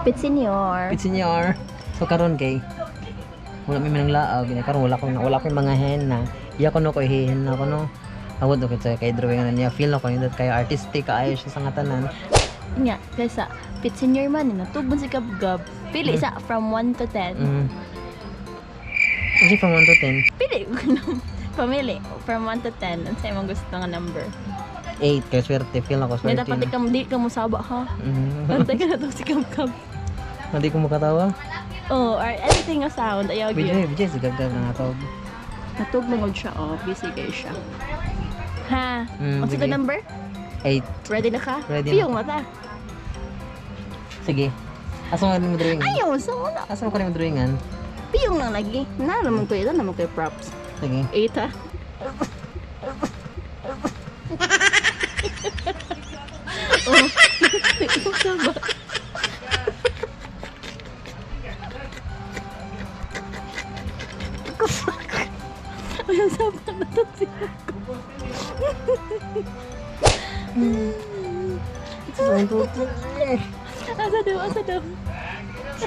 Pit Senior. Pit Senior. So karon kay wala may manang laag, gina karon wala ko mga henna. Iya ko no ko hihin na ko no. Awod ko sa kay drawing na niya, feel na ko nindot kay artistic kaayo siya sa nga tanan. Nya, kaysa Pit Senior man natugban si Gabgab. Pili sa from 1 to 10. Kasi from 1 to 10? Pili ko na. Pamili from 1 to 10. Ano sa imong gusto nga number? 8 kay swerte, feel na ko Nga swerte. dapat Na. ka di ka musaba ha. Antay ka na to si Gabgab. Hindi ko makatawa. Oh, or anything a sound. Ayaw Bijay, gyud. bijay si Gabgab na natog. Natug mo siya oh, busy kayo siya. Ha? Unsa Sige. the number? 8. Ready na ka? Ready na. Piyong mata. Sige. Asa mo rin mo drawingan? Ayaw, sa wala. Asa mo ko rin mo drawingan? Piyong lang lagi. Na naman ko ito, naman ko yung props. Sige. 8 ha. Oh. Saba. Ay, saba na to siya. Asa daw, asa daw.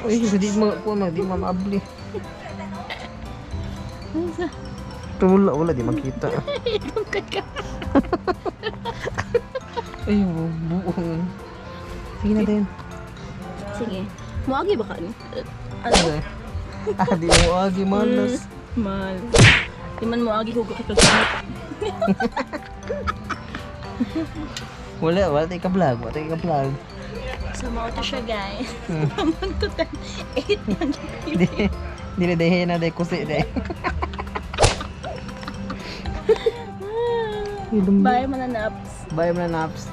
Uy, di mo ko mag di mo maabli. Asa? Wala, wala di makita. Itong ka. Ay, buong. Sige na din. Sige. Muagi ba ka? Ano? Ano? Ah, di mo agi malas. Mal. Di man muagi ko kakagsamot. Wala, wala tayo ka-vlog, wala tayo ka-vlog. So, mao to siya, guys. From 1 to 10, 8 lang yung Di, di na dahil na dahil kusi dahil. Bye, mananaps. Bye mga naps.